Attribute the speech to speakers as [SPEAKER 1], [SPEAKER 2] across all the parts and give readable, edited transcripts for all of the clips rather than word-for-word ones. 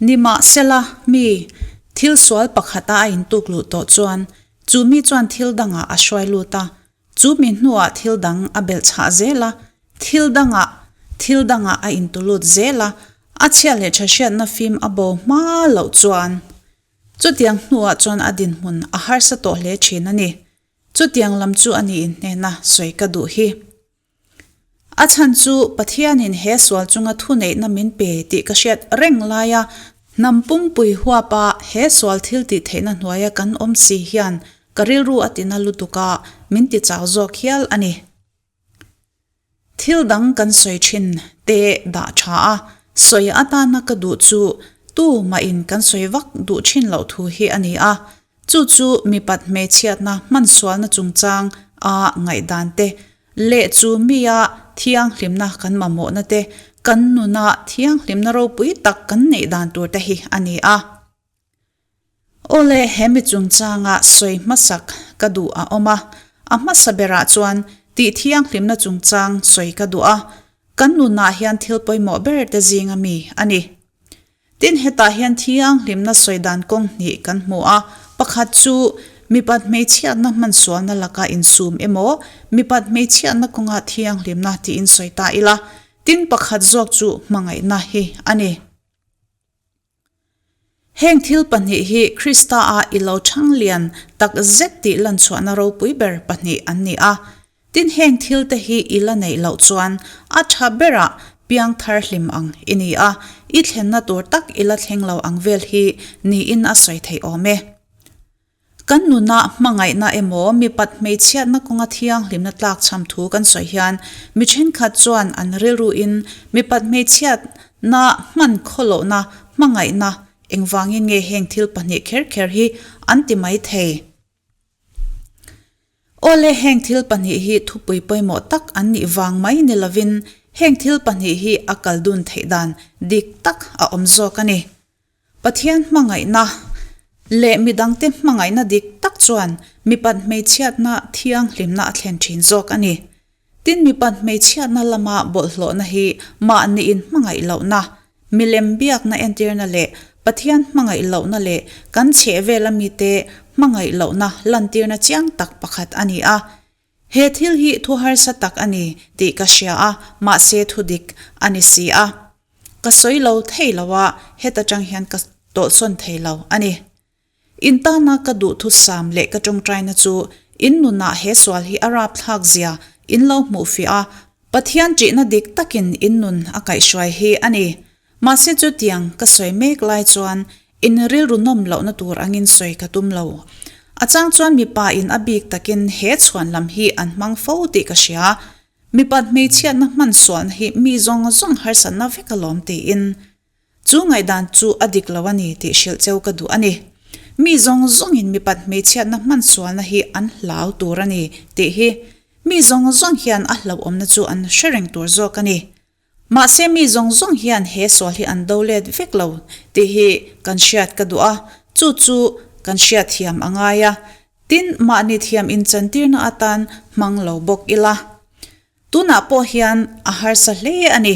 [SPEAKER 1] Nimahsela, mi, thil sual pakhata a intuk luh tawh chuan, chu mi chuan thil dangah a hruai lut a, chu mi hnuah thil dang a belh chhah zel a, thil dangah, thil dangah a intu lut zel a, a chhia leh tha hriatna fim a bo hma loh chuan, chutiang hnuah chuan a dinhmun a harsa tawh hle thin a ni. Chutiang lam chu a ni inhnena sawi ka duh hi. A chhan chu Pathianin he sual chunga thuneihna min pe tih ka hriat reng laia hnam pumpui huapa he sual thil tih theihna hnuaia kan awm si hian ka rilru a tina lutuk a, min ti chau zawk hial a ni. Thil dang kan sawi thin te dah tha a, sawi atana ka duh chu tu mahin kan sawi vak duh thin loh thu hi a ni a, Chu chu mipat hmeichhiatna hmansualna chungchang a ngaihdan te leh chu mia thianghlimna kan mamawhna te, kan nuna thianghlimna ropui tak kan neih dan tur te hi a ni a. Awle, he mi chungchanga sawi hmasak ka duh a awm a, a hmasa berah chuan tih thianghlimna chungchang sawi ka duh a, kan nunah hian thil pawimawh ber te zinga mi a ni. Tin, hetah hian thianghlimna sawi dan kawng hnih kan hmu a, pakhat chu mipat hmeichhiatna hmansualna laka insum emaw, mipat hmeichhiatna kawnga thianghlimna tiin sawi ta ila, tin pakhat zawk chu hmangaihna hi a ni. Heng thil pahnih hi Krista-a i lo chhang lian tak zet tih lanchhuahna ropui ber pahnih an ni a. Tin heng thil te hi i la neih loh chuan a tha berah piang thar hlim ang i ni a, i thlenna tur tak i la thleng lo ang vel hi niin a sawi theih awm e. Kan nuna hmangaihna emaw mipat hmeichhiatna kawnga thianghlimna tlakchham thu kan sawi hian mi thenkhat chuan an rilruin mipat hmeichhiatna hman khawlohna hmangaihna engvangin nge heng thil pahnih kher kher hi an ti mai thei. Awle, heng thil pahnih hi thupui pawimawh tak an nih vang mai ni lovin heng thil pahnih hi a kal dun theih dan dik tak a awm zawk a ni. Pathian hmangaihna leh midangte hmangaihna dik tak chuan mipat hmeichhiatna thianghlimna a thlen thin zawk a ni. Tin, mipat hmeichhiatna lama bawlhhlawhna hi mahniin hmangaih lohna, milem biakna entirna leh Pathian hmangaih lohna leh kan chhehvela mite hmangaih lohna lantirna chiang tak pakhat a ni a. He thil hi thu harsa tak a ni tih ka hria a, mahse thu dik a ni si a. Ka sawi lo thei lo a, heta tang hian ka tawlhsawn thei lo a ni. In tana ka duhthusam leh ka tawngtaina chu in nunah he sual hi a rapthlak zia in lo hmuh fiah a, Pathian ṭihna dik takin in nun a kaihhruai hi a ni. Mahse chutiang ka sawi mek lai chuan in rilru nawm lohna tur angin sawi ka tum lo. A chang chuan mipa in a bik takin he chhuan lam hi an hmang fo tih ka hria. Mipat hmeichhiatna hman sualna hi mi zawng zawng harsatna vek alawm tiin. Chu ngaihdan chu a dik lo a ni tih hrilh cheu ka duh a ni. Mi zawng zawngin mipat hmeichhiatna hman sualna hi an hlau tur a ni tih hi mi zawng zawng hian a hlauhawmna chu an hre reng tur zawk a ni. Mahse mi zawng zawng hian he sual hi an do let vek lo tih hi kan hriat ka duh a, chu chu kan hriat thiam a ngai a. Tin, mahni thiam inchantirna atan hmang lo bawk ila. Tunah pawh hian a harsa hle a ni.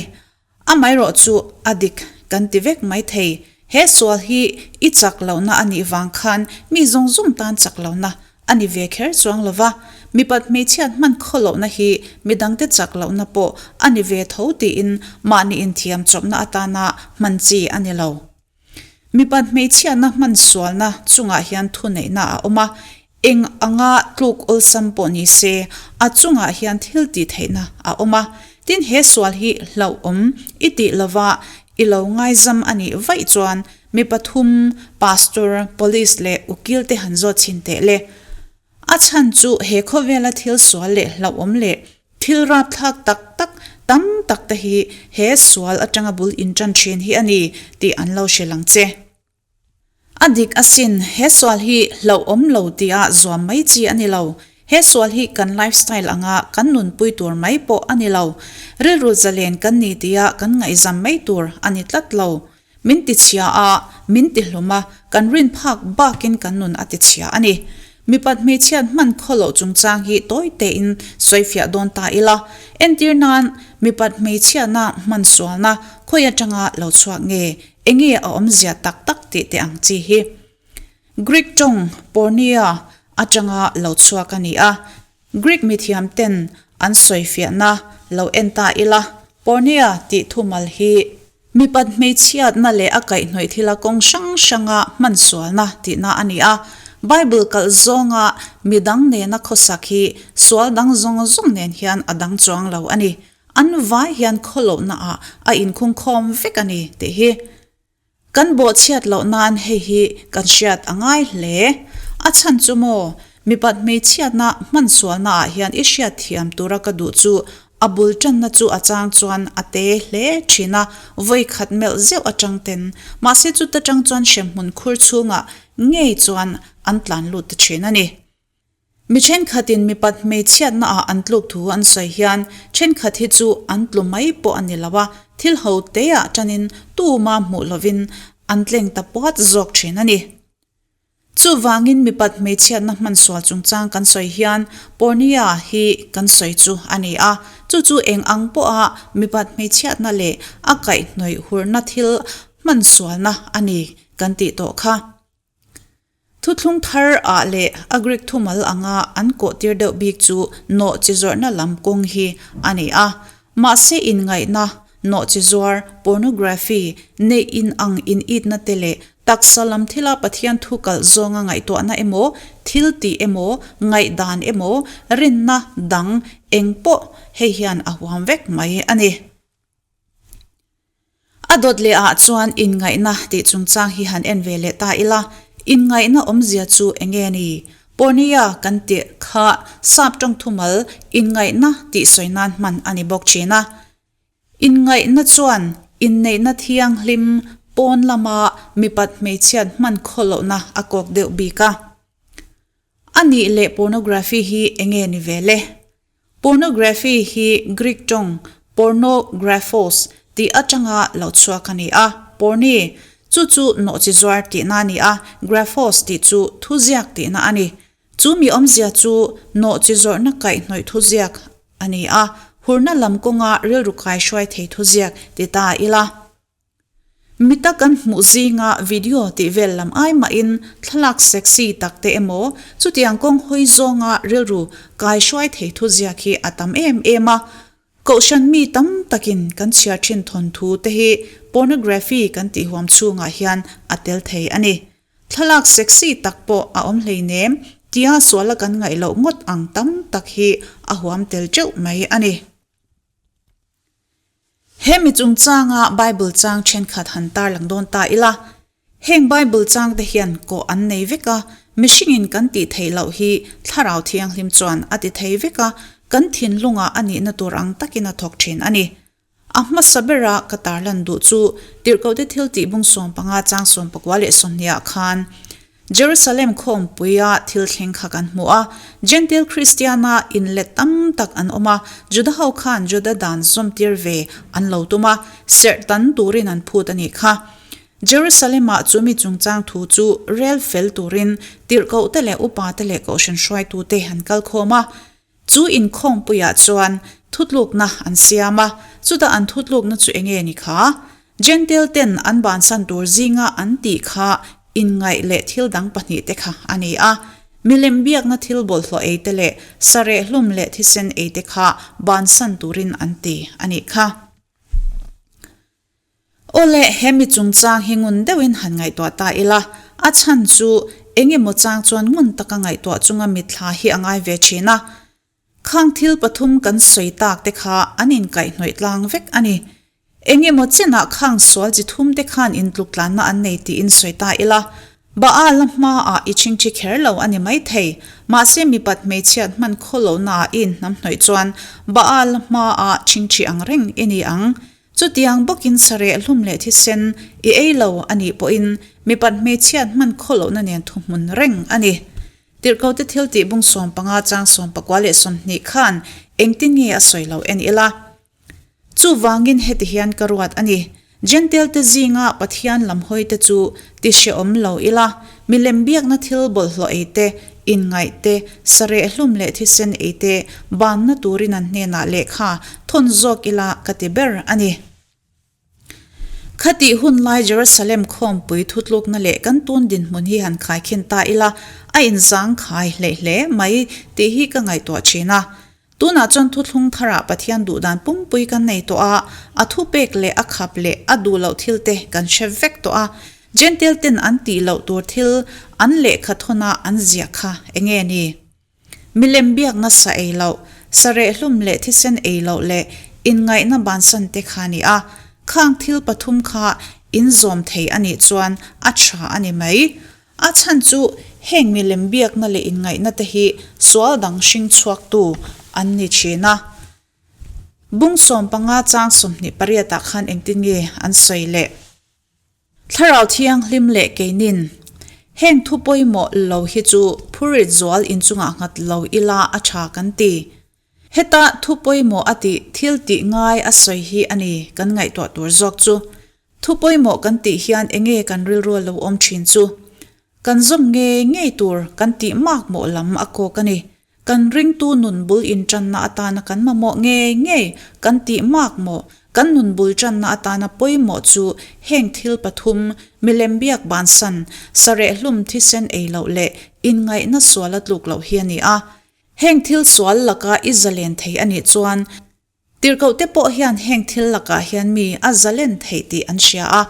[SPEAKER 1] Amaherawh chu a dik kan ti vek mai thei. He sual hi i chak lohna a nih vang khan mi zawng zawng tan chak lohna a ni ve kher chuang lo va, mipat hmeichhiat hman khaw lohna hi midangte chak lohna pawh a ni ve tho tiin mahni inthiam chawpna atana hman chi a ni lo. Mipat hmeichhiatna hman sualna chungah hian thuneihna a awm a, eng anga tluk awlsam pawh ni se a chungah hian thil tih theihna a awm a. Tin, he sual hi hlauhawm i tih lova i lo ngaizam a nih vaih chuan mi pathum, pastor, police leh ukil te han zawt chhin teh le. A chhan chu he khawvela thil sual leh hlauhawm leh thil rapthlak tak tak tam tak te hi he sual atanga bul intan thin hi a ni tih an lo hre lang che. A dik asin, he sual hi hlauhawm lo tia zuam mai chi a ni lo. He sual hi kan lifestyle anga kan nunpui tur mai pawh a ni lo. Rilru zalen kan ni tia kan ngaihzam mai tur a ni tlat lo. Min ti chhia a, min ti hlum a, kan rin phak bakin kan nun a ti chhia a ni. Mipat hmeichhiat hman khaw loh chungchang hi tawi tein sawifiah dawn ta ila. Entir nan, mipat hmeichhiatna hman sualna khawi atanga lo chhuak nge? enge a awmzia tak tak tih te ang chi hi. Greek tawng porneia atanga lo chhuak a ni a. Greek mithiam ten an sawifiahna lo en ta ila, porneia tih thumal hi Mipat hmeichhiatna leh a kaihhnawih thila kawng hrang hranga hman sualna tihna a ni a. Bible kalh zawnga midang nena khawsak hi sual dang zawng zawng nen hian a dang chuang lo a ni. An vai hian khawlohnaah a inkhungkhawm vek a ni tih hi kan bawhchhiat loh nan hei hi kan hriat a ngai hle. A chhan chu maw, mipat hmeichhiatna hman sualnaah hian i hriatthiam tura ka duh chu A bul tanna chu a chang chuan a te hle thin a, vawi khat melh zeuh atang ten, mahse chuta tang chuan hremhmun khur chhungah ngei chuan an tlan lut ta thin a ni. Mi thenkhatin mipat hmeichhiatna ah an tluk thu an sawi hian thenkhat hi chu an tlu mai pawh a ni lo a, thil ho teah tanin tuma hmuh lovin an tleng ta puat zawk thin a ni. Chuvangin mipat hmeichhiatna hmansual chungchang kan sawi hian Porneia hi kan sawi chu a ni a, chu chu eng ang pawha mipat hmeichhiatna leh a kaihhnawih hurna thil hmansualna a ni kan tih tawh kha. Thuthlung thar ah leh a Greek thumal anga an kawhtir deuh bik chu nawh chi zawrhna lam kawng hi a ni a, Mahse inngaihna, nawhchizuar, pornography, neih in ang in itna te leh taksa lam thila Pathian thu kalh zawnga ngaihtuahna emaw, thil tih emaw, ngaihdan emaw, rinna dang eng pawh hei hian a huam vek mai a ni. A dawt leh ah chuan inngaihna tih chungchang hi han en ve leh ta ila, inngaihna awmzia chu eng nge ni? Porneia kan tih kha sap tawng thumal inngaihna tih sawi nan hman a ni bawk thin a. Inngaihna chuan inneihna thianghlim pawn lama mipat hmeichhiat hman khawlohna a kawk deuh bik a. A nih leh pornography hi eng nge ni ve le? Pornography hi Greek tawng pornographos tih atanga lo chhuak a ni a. Porne chu chu nawhchizuar tihna a ni a, graphos tih chu thuziak tihna a ni. Chu mi awmzia chu nawhchizawrhna kaihhnawih thuziak a ni a, hurna lam kawnga rilru kaihruai thei thuziak ti ta ila. Mita kan hmuh zinga video tih vel lam ai mahin thlalak sexy tak te emaw chutiang kawng hawi zawnga rilru kaihruai thei thuziak hi a tam em em a. Kohhran mi tam takin kan chhiar thin thawnthu te hi pornography kan tih huam chhungah hian a tel thei a ni. Thlalak sexy tak pawh a awm hleinem tia suala kan ngaih loh ngawt ang tam tak hi a huam tel teuh mai a ni. He mi chungchanga Bible chang thenkhat han tarlang dawn ta ila, heng Bible changte hian kawh an nei vek a, mihringin kan tih theih loh hi Thlarau Thianghlim chuan a ti thei vek a, kan thinlungah a nihna tur ang takin a thawk thin a ni. A hmasa bera ka tarlan duh chu Tirhkohte thiltih bung 15 chang 19 leh 20 ah khan, Jerusalem khawmpuia thil thleng kha kan hmu a, Jentail Kristiana inlet tam tak an awm a, Juda ho khan Juda dan zawmtir ve an lo tum a, serh tan turin an phut a nih kha. Jerusalem-ah chu mi chungchang thu chu rel fel turin tirhkohte leh upate leh kohhran hruaitute an kal khawm a. Chu inkhawmpuiah chuan thutlukna an siam a, chuta an thutlukna chu enge ni kha? Jentail ten an bansan tur zinga an tih kha inngaih leh thil dang pahnihte kha a ni a. Milem biakna thil bawlhhlawh eite leh sareh hlum leh thisen eite kha bansan turin an ti a nih kha. Awle, he mi chungchang hi ngun deuhin han ngaihtuah ta ila, a chhan chu eng emaw chang chuan ngun taka ngaihtuah chunga mitthla hi a ngai ve thin a. Khang thil pathum kan sawi tak te kha an inkaihhnawih tlang vek a ni. Eng emaw chenah khang sual chi thum te khan intluk tlanna an nei tiin sawi ta ila, Baal-a hmaah i chingchi kher lo a ni maithei, mahse mipat hmeichhiat hman khaw lohnaah i inhnamhnawih chuan Baal-a hmaah chingchi ang reng i ni ang. Chutiang bawkin sareh hlum leh thisen i ei lo a nih pawhin mipat hmeichhiat hman khaw lohna nen thuhmun reng a ni. Tirhkote thil tih bung 15 chang 19 leh 20 khan engtin nge a sawi lo en ila. Chuvangin heti hian ka ruat a ni, Jentail-te zinga Pathian lam hawite chu ti hrehawm lo ila, milem biakna thil bawlhhlawh ei te, inngaih te, sareh hlum leh thisen ei te banna turin an hnenah lehkha thawn zawk ila ka ti ber a ni. Khatih hun lai Jerusalem khawmpui thutlukna leh kan tun dinhmun hi han khaikhin ta ila, a inzangkhai hleih hle mai tih hi ka ngaihtuah thin a. Tunah chuan thuthlung tharah Pathian duhdan pumpui kan nei tawh a, a thupek leh a khap leh a duh loh thil te kan hre vek tawh a. Jentail ten an tih loh tur thil an lehkha thawna an ziah kha enge ni? Milem biakna sa ei loh, sa rehhlum leh thisen ei loh leh inngaihna bansan te kha a ni a. Khang thil pathum kha inzawm thei a nih chuan a tha a ni mai. A chhan chu heng milem biakna leh inngaihna te hi sual dang hring chhuaktu an ni thin a. Bung 15 chang 28 ah khan engtin nge an sawi leh? Thlarau Thianghlim leh keinin heng thu pawimawh lo hi chu phurit zual inchungah nghat lo ila a tha kan ti. Heta thu pawimawh a tih thil tih ngai a sawi hi a ni kan ngaihtuah tur zawk chu. Thu pawimawh kan tih hian enge kan rilru a lo awm thin chu? Kan zawm ngei ngei tur kan tih makmawh lam a kawk a ni. Kan ringtu nun bul intanna atana kan mamawh ngei ngei kan tih makmawh kan nun bul tanna atana pawimawh chu heng thil pathum, milem biak bansan, sarehhlum thisen ei loh leh inngaihna sual a tluk loh hi a ni a. Heng thil sual laka i zalen thei a nih chuan tirhkohte pawh hian heng thil lakah hian mi a zalen theih tih an hria a,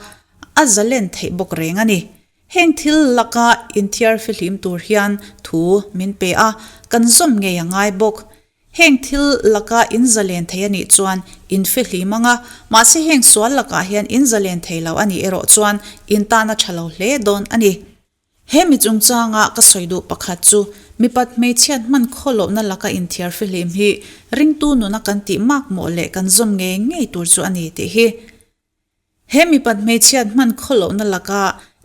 [SPEAKER 1] a zalen theih bawk reng a ni. Heng thil laka inthiar fihlim tur hian thu min pe a, kan zawm ngei a ngai bawk. Heng thil laka in zalen thei a nih chuan in fihlim ang a, mahse heng sual lakah hian in zalen thei lo a nih erawh chuan in tan a tha lo hle dawn a ni. He mi chungchanga ka sawi duh pakhat chu mipat hmeichhiat hman khaw lohna laka inthiar fihlim hi ringtu nuna kan tih makmawh leh kan zawm ngei ngei tur chu a ni tih hi. He mipat hmeichhiat hman khaw lohna laka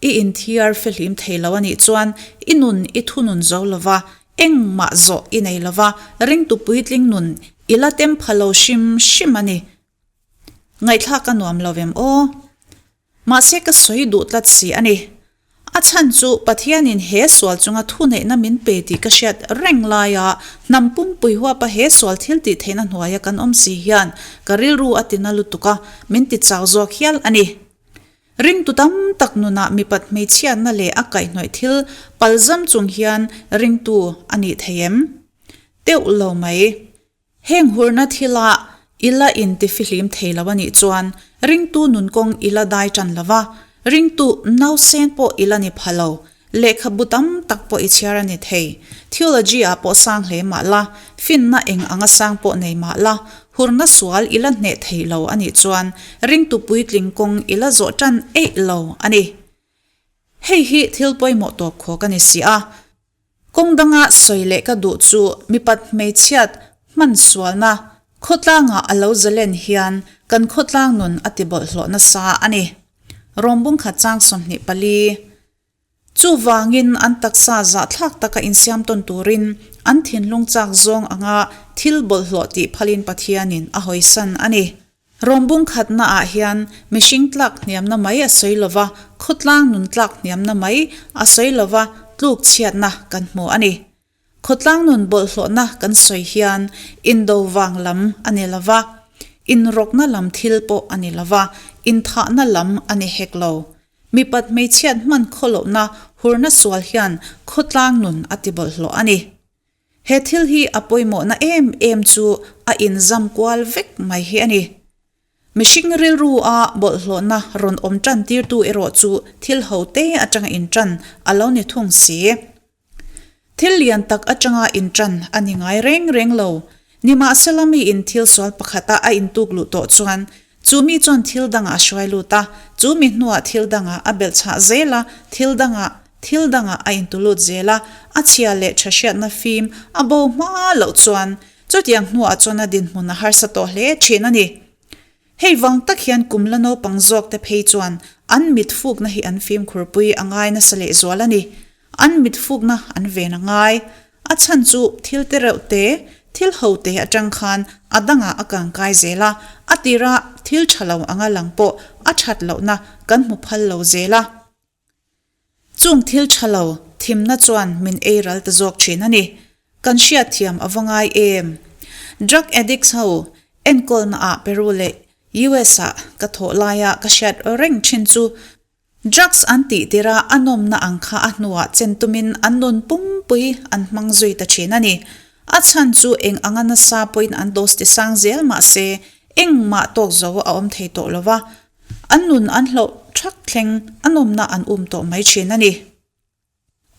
[SPEAKER 1] i inthiar fihlim thei lo a nih chuan i nun i thunun zo lova, engmah zawh i nei lova, ringtu puitling nun i la tem pha lo hrim hrim a ni. Ngaihthlak a nuam lo em aw? Mahse ka sawi duh tlat si a ni. A chhan chu Pathianin he sual chunga thuneihna min pe tih ka hriat reng laia hnam pumpui huapa he sual thil tih theihna hnuaia kan awm si hian ka rilru a tina lutuk a, min ti chau zawk hial a ni. Ringtu tam tak nunah mipat hmeichhiatna leh a kaihhnawih thil palzam chung hian ringtu a nih thei em? Teuh lo mai. Heng hurna thila i la intifihlim thei lo a nih chuan ringtu nun kawng i la dai tan lo va, ringtu nausen pawh i la ni pha lo, lehkhabu tam tak pawh i chhiar a ni thei. Theology ah pawh sang hle mah la, finna eng anga sang pawh nei mah la, hurna sual i la hneh thei lo a nih chuan ringtu puitling kawng i la zawh tan eih lo a ni. Hei hi thil pawimawh tawp khawk a ni si a. Kawng danga sawi leh ka duh chu mipat hmeichhiat hman sualna khawtlangah a lo zalen hian kan khawtlang nun a ti bawlhhlawh nasa a ni. Rawng bungkhat chang 24. Chuvangin an taksa zahthlak taka insiam tawn turin an thinlung chak zawng anga thil bawlhhlawh tih phalin Pathianin a hawisan a ni. Rawng bung khatna ah hian mihring tlak hniamna mai a sawi lova, khawtlang nun tlak hniamna mai a sawi lova tluk chhiatna kan hmu a ni. Khawtlang nun bawlhhlawhna kan sawi hian indo vang lam a ni lova, inrawkna lam thil pawh a ni lova, inthahna lam a ni hek lo. Mipat hmeichhiat hman khawlohna hurna sual hian khawtlang nun a ti bawlhhlawh a ni. He thil hi a pawimawhna em em chu a inzam kual vek mai hi a ni. Mihring rilru a bawlhhlawhna rawn awm tan tirtu erawh chu thil ho te atanga intan a lo ni thung si. Thil lian tak atanga intan a ni ngai reng reng lo. Nimahsela miin thil sual pakhata a intuk luh tawh chuan Chu mi chuan thil dangah a hruai lut a, chu mi hnuah thil dangah a belh chhah zel a, thil dangah, thil dangah a intu lut zel a, a chhia leh tha hriatna fim a bo hma loh chuan chutiang hnuah chuan a dinhmun a harsa tawh hle thin a ni. Hei vang tak hian kum la naupang zawk te phei chuan an mit fukna hi an fimkhurpui a ngai nasa lehzual a ni. An mit fukna an ven a ngai. A chhan chu thil te reuh te, thil ho te atang khan a dangah a kang kai zel a, a tira thil tha lo anga lang pawh a that lohna kan hmu phal lo zel a. Chung thil tha lo thimna chuan min ei ral ta zawk thin a ni. Kan hriatthiam a va ngai em? Drug addicts ho enkawlna ah Peru leh. US-ah ka thawh laia ka hriat reng thin chu drugs an tih tirha a nawmna ang kha a hnuah chen tumin an nun pumpui an hmang zui ta thin a ni. A chhan chu eng anga nasa pawhin an dose ti sang zel mah se engmah tawk zo a awm thei tawh lo va, an nun an hloh thak thleng a nawmna an um tawh mai thin a ni.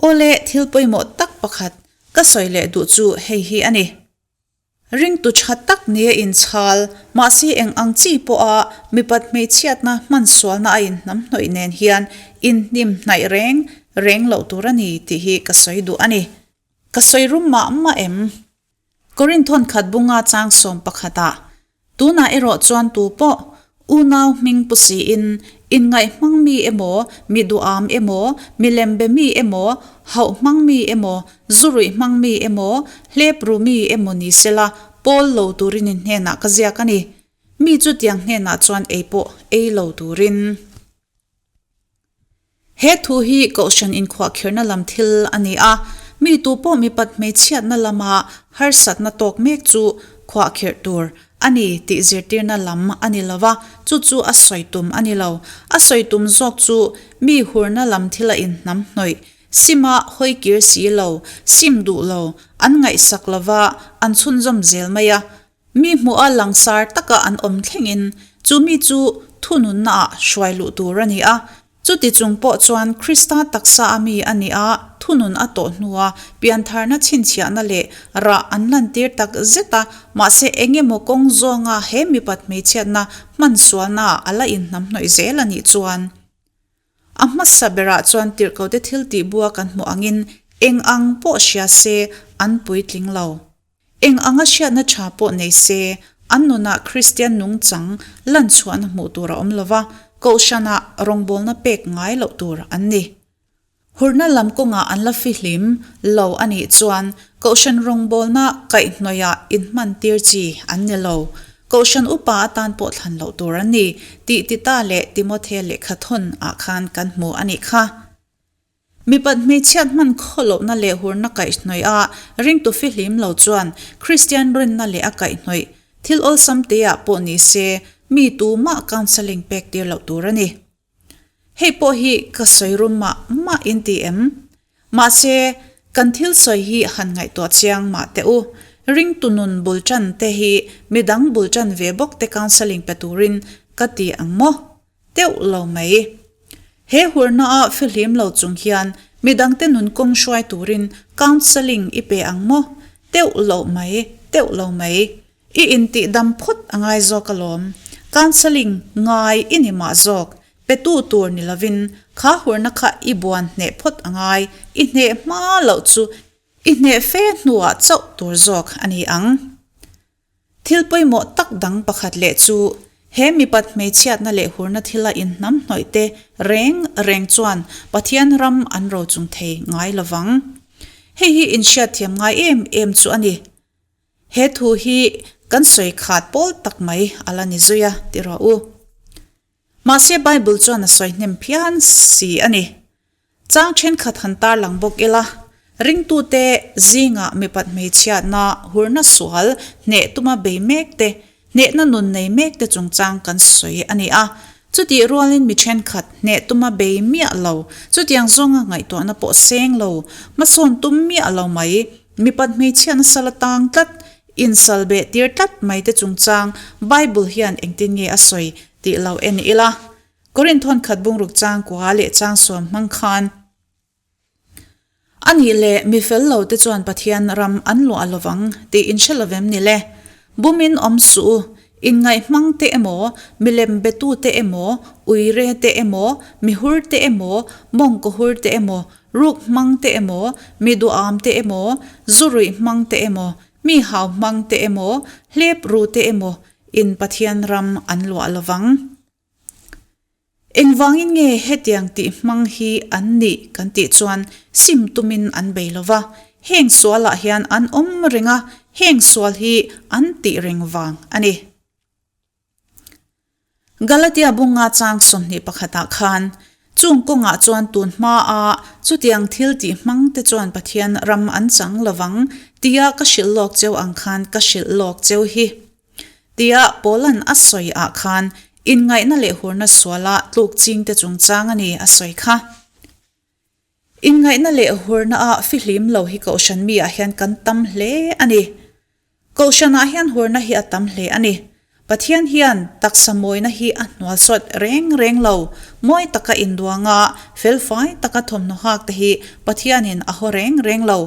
[SPEAKER 1] Awle, thil pawimawh tak pakhat ka sawi leh duh chu hei hi a ni. Ringtu tha tak nia inchhal, mahse eng ang chi pawha mipat hmeichhiatna hman sualna a inhnam hnawih nen hian inhnim hnaih reng reng loh tur a ni tih hi ka sawi duh a ni. Ka sawi rum mah mah em? Korinth thawnkhat bunga chang 11 ah, Tunah erawh chuan tu pawh unau hming pu siin, inngaih hmang mi emaw, mi duham emaw, mi lembe mi emaw, hauh hmang mi emaw, zu ruih hmang mi emaw, hlep ru mi emaw ni sela, pawl lo turin in hnenah ka ziak a ni. Mi chutiang hnenah chuan ei pawh ei lo turin. He thu hi Kohhran inkhuahkhirhna lam thil a ni a, mi tu pawh mipat hmeichhiatna lama harsatna tawk mek chu khuahkhirh tur a ni tih zirtirna lam a ni lo va, chu chu a sawi tum a ni lo. A sawi tum zawk chu mi hurna lam thila inhnam hnawih, sima hawi kir si lo, sim duh lo, an ngaihsak lo va, an chhunzawm zel mai a. Mi hmuha langsar taka an awm thlengin chu mi chu thununnaah hruai luh tur a ni a. Chuti chung pawh chuan Krista taksa a mi a nih a, thunun a tawh hnua piantharna chhinchhiahna leh rah an lantir tak zet a, mahse eng emaw kawng zawnga he mipat hmeichhiatna hman sualnaah a la inhnamhnawih zel a nih chuan A hmasa berah chuan tirhkote thil tih bua kan hmuh angin eng ang pawh hria se an puitling lo. Eng anga hriatna tha pawh nei se, an nunah Kristian nungchang lanchhuahna hmuh tur a awm lo va, Kohhranah rawngbawlna pek ngai loh tur an ni. Hurna lam kawngah an la fihlim lo a nih chuan Kohhran rawngbawlna kaihhnawihah inhmantir chi an ni lo. Kohhran upa atan pawh thlan loh tur an ni tih Tita leh Timothea lehkha thawn ah khan kan hmu a nih kha. Mipat hmeichhiat hman khaw lohna leh hurna kaihhnawih a ringtu fihlim lo chuan Kristian rinna leh a kaihhnawih thil awlsam teah pawh ni se mi tumah counselling pek tir loh tur a ni. Hei pawh hi ka sawi rum mah mah in ti em? Mahse, kan thil sawi hi han ngaihtuah chiang mah teh u. Ringtu nun bul tan te hi midang bul tan ve bawk te counselling pe turin ka ti ang maw? Teuh lo mai. He hurna a fihlim lo chung hian midangte nun kawng hruai turin counselling i pe ang maw? Teuh lo mai, teuh lo mai. I intih dam phawt a ngai zawk alawm. Counselling ngai i ni mah zawk. Petu tur ni lovin kha hurna kha i buan hneh phawt a ngai, i hneh hma loh chu i hneh fe hnuah chauh tur zawk a ni ang. Thil pawimawh tak dang pakhat leh chu he mipat hmeichhiatna leh hurna thila inhnam hnawih te reng reng chuan Pathian ram an rochung thei ngai lovang. Hei hi inhriatthiam ngai em em chu a ni. He thu hi kan sawi khat pawl tak mai a la ni zui a, ti rawh u. Mahse Bible chuan a sawi hnem phian si a ni. Chang thenkhat han tarlang bawk ila, ringtute zingah mipat hmeichhiatna, hurna sual, hneh tuma bei mek te, hnehna nun nei mek te chungchang kan sawi a ni a. Chutih rualin mi thenkhat hneh tuma bei miah lo, chutiang zawnga ngaihtuahna pawh seng lo, hmasawn tum miah lo mai, mipat hmeichhiatna sal atang tlat, insal beh tir tlat mai te chungchang Bible hian engtin nge a sawi tih lo en ila. Korinth thawnkhat bungruk chang kua leh chang suam hmang khan a nih leh mi fel lo te chuan Pathian ram an luah lovang tih in hre lovem ni le? Bumin awm suh u, inngaih hmang te emaw, milem betu te emaw, uire te emaw, mihur te emaw, mawngkaw hur te emaw, ruk hmang te emaw, mi duham te emaw, zu ruih hmang te emaw, mi hau hmang te emaw, hlep ru te emaw in Pathian ram an luah lovang. Engvangin nge hetiang tih hmang hi an nih kan tih chuan sim tumin an bei lo va, heng sualah hian an awm reng a, heng sual hi an tih reng vang a ni. Galatia bunga chang 21 ah khan, Chung kawngah chuan tun hmaa chutiang thil tih hmang te chuan Pathian ram an chang lovang tia ka hrilh lawk cheu ang khan ka hrilh lawk cheu hi. Tia Paula'n a sawi ah khan inngaihna leh hurna suala tluk chingte chungchang a ni a sawi kha. Inngaihna leh hurna ah fihlim lo hi kohhran mi ah hian kan tam hle a ni. Kohhran ah hian hurna hi a tam hle a ni. Pathian hian taksa mawina hi a hnual sawt reng reng lo. Mawi taka induanga felfai taka thawmhnaw hak te hi Pathianin a haw reng reng lo.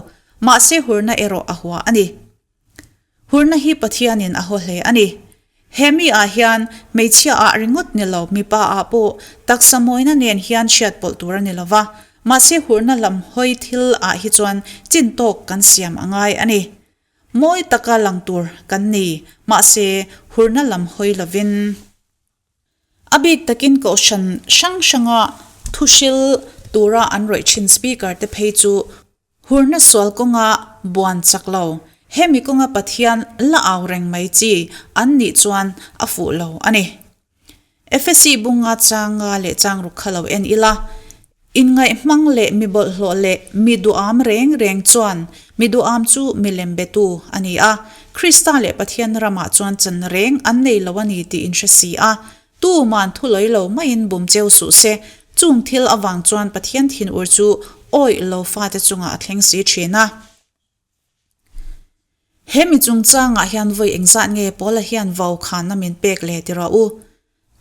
[SPEAKER 1] Mahse hurna erawh a hua a ni. Hurna hi Pathianin a haw hle a ni. He mi ah hian hmeichhia ah ringawt ni lo mipa ah pawh taksa mawina nen hian hriat pawlh tur a ni lo va, mahse hurna lam hawi thil ah hi chuan chin tawk kan siam a ngai a ni. Mawi taka lang tur kan ni, mahse hurna lam hawi lovin. A bik takin kohhran hrang hranga thuhril tura an rawih thin speaker te phei chu hurna sual kawnga buan chak lo, hemi kawnga Pathian la au reng mai chi an nih chuan a fuh lo a ni. Efesi bunga changa leh changruk kha lo en ila, Inngaihmang leh mi bawlhhlawh leh mi duham reng reng chuan mi duham chu milem betu a ni a, Krista leh Pathian ramah chuan chan reng an nei lo a ni tih in hre si a. Tuman thu lawi lo maiin bum cheu suh se, chung thil avang chuan Pathian thinur chu awih lo fate chungah a thleng si thin a. He mi chungchangah hian vawi engzat nge Paula hian vau khanna min pek le ti rawh u.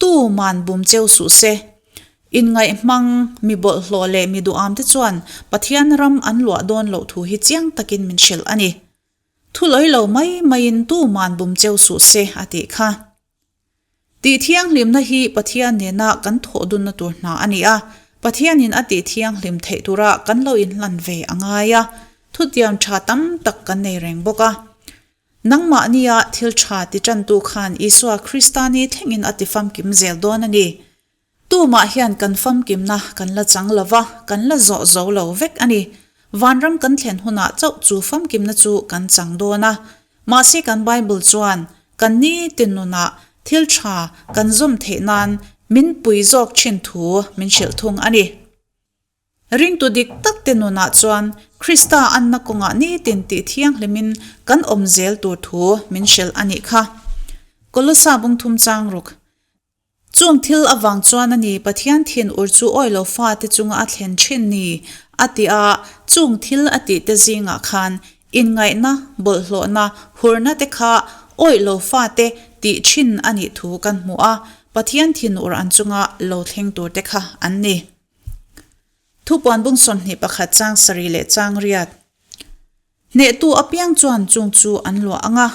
[SPEAKER 1] Tuman bum cheu suh se. Inngaihhmang, mi bawlhhlawh leh mi duhamte chuan Pathian ram an luah dawn loh thu hi chiang takin min hrilh a ni. Thu lawi lo mai maiin tuman bum cheu suh se a tih kha. Tih thianghlimna hi Pathian nena kan thawh dunna tur hna a ni a, Pathianin a tih thianghlim theih tura kan lo inhlan ve a ngai a, thutiam tha tam tak kan nei reng bawk a. Nangmahnia thil tha ti tantu khan Isua Krista ni thlengin a ti famkim zel dawn a ni. Tumah hian kan famkimna kan la chang lo va, kan la zawh zo lo vek a ni. Vanram kan thlen hunah chauh chu famkimna chu kan chang dawn a. Mahse kan Bible chuan kan nitin nunah thil tha kan zawm theih nan min pui zawk thin thu min hrilh thung a ni. Ringtu dik tak te nunah chuan Krista anna kawngah nitin tih thianghlimin kan awm zel tur thu min hrilh a nih kha. Kolosa bungthum chang ruk. Chung thil avang chuan a ni Pathian thin ur chu awi lo fate chunga a thlen thin ni, a ti a, chung thil a tih te zingah khan inngaihna, bawlhhlawhna, hurna te kha awi lo fate tih thin a nih thu kan hmu a, Pathian thin ur an chunga lo thleng tur te kha an ni. Thupuan bung 21 chang sarih leh chang riat. Hnehtu apiang chuan chung chu an luah ang a,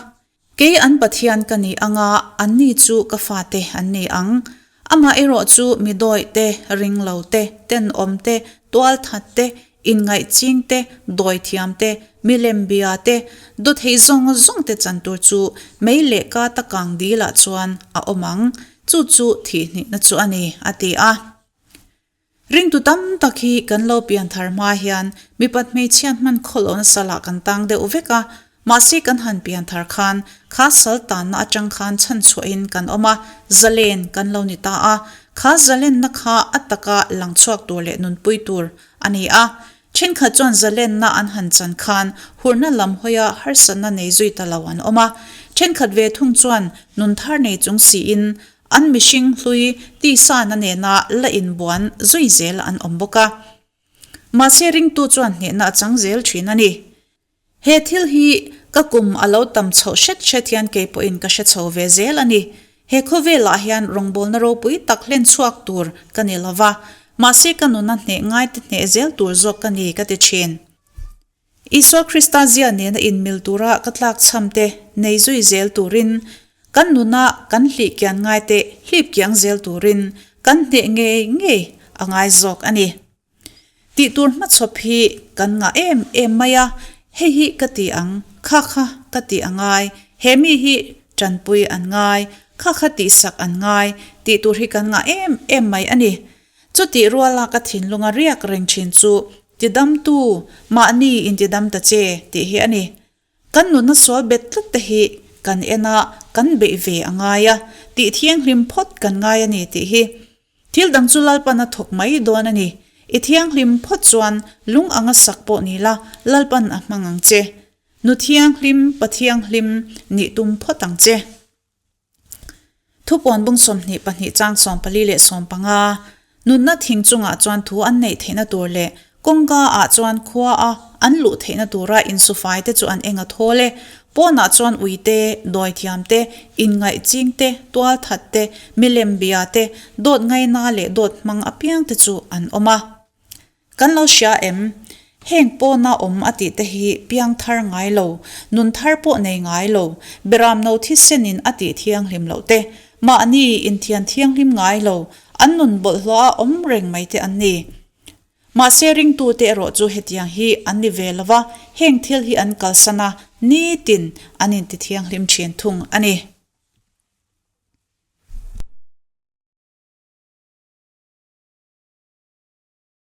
[SPEAKER 1] Kei an Pathian ka ni ang a, anni chu ka fate an ni ang. Amah erawh chu mi dawih te, ringlo te, tenawm te, tualthat te, inngaihching te, dawithiam te, milem bia te, dawthei zawng zawng te chan tur chu mei leh ka ta kang dilah chuan a awm ang, chu chu thihhnihna chu a ni, a ti a. Ringtu tam tak hi kan lo pianthar hma hian mipat hmeichhiat hman khawlhawna salah kan tang deuh vek a, mahse kan han pianthar khan kha sal tanna atang khan chhanchhuahin kan awm a, zalen kan lo ni ta a, kha zalenna kha a taka lang chhuak tur leh nunpui tur a ni a. Thenkhat chuan zalenna an han chan khan hurna lam hawia harsatna nei zui ta lo an awm a, thenkhat ve thung chuan nun thar nei chung siin An mihring hlui tisana nena la inbuan zui zel an awm bawk a. Mahse ringtu chuan hnehna a chang zel thin a ni. He thil hi ka kum a lo tam chhoh hret hret hian kei pawhin ka hre chho ve zel a ni. He khawvelah hian rawngbawlna ropui tak hlen chhuak tur ka ni lo va, mahse ka nuna hneh ngaite hneh zel tur zawk ka ni ka ti thin. Isua Krista zia nena inmil tura ka tlakchham te nei zui zel turin, kan nuna kan hlih kian ngai te hlip kiang zel turin kan hneh ngei ngei a ngai zawk a ni. Tih tur hmachhawp hi kan ngah em em mai a, hei hi ka ti ang, kha kha ka tih a ngai, he mi hi tanpui an ngai, kha kha tihsak an ngai, tih tur hi kan ngah em em mai a ni. Chutih ruala ka thinlunga riak reng thin chu tidamtu mahni intidam ta che tih hi a ni. Kan nunna sual bet tlat te hi kan en a, kan beih ve a ngai a, tih thianghlim phawt kan ngai a ni tih hi. Thil dang chu Lalpan a thawk mai dawn a ni. I thianghlim phawt chuan lung anga sak pawh ni la, Lalpan a hmang ang che. Nu thianghlim, Pa thianghlim nih tum phawt ang che. Thupuan bung 22 chang 14 leh 15, Nunna thing chungah chuan thu an neih theihna tur leh kawngka ah chuan khua a an luh theihna tura insufai te chu an eng a thawl e. Pawnah chuan ui te, dawithiam te, inngaih ching te, tualthat te, milem bia te, dawt ngaina leh dawt hmang apiang te chu an awm a. Kan lo hria em? Heng pawna awm a tih te hi piang thar ngai lo, nun thar pawh nei ngai lo, beram no thisenin a tih thianghlim loh te, mahni inthian thianghlim ngai lo, an nun bawlhhlawh a awm reng mai te an ni. Mahse ringtute erawh chu hetiang hi an ni ve lo va, heng thil hi an kalsan a, nitin an inti thianghlim thin thung a ni.